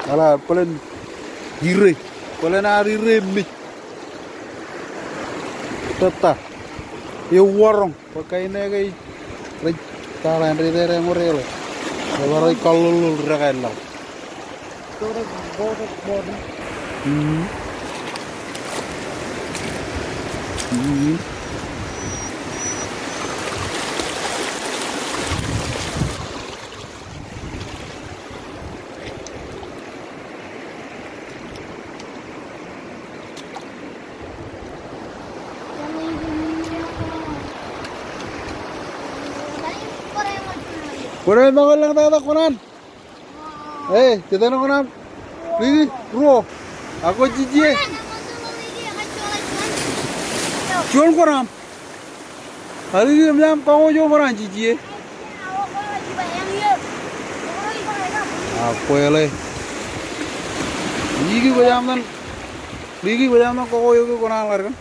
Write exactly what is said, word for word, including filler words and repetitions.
Eḷap bōlen ire. Bōlen ad ire mej. Tōtta. Ewaroñ. Bwe kain eo ke rej taḷa āindein rej eñodeḷọk. Ebar ej kaḷoḷḷoḷ dekā laḷ. Mm. Mm. Kwōnaaj ṃakūt lañ tata kwōnaaj. Ej, jete ṇe kwōnaaj. Riki, ruo. Ak kwōj jijier. Juon kwōnaaj. Ak riki, eṃōj aṃ kakkobrak juon kwōnaaj jijier. Ak kwōle. Riki, kwōj aṃ ṇan. Riki, kwōj aṃ ṇan kakkobrak kwōnaaj ḷaddik.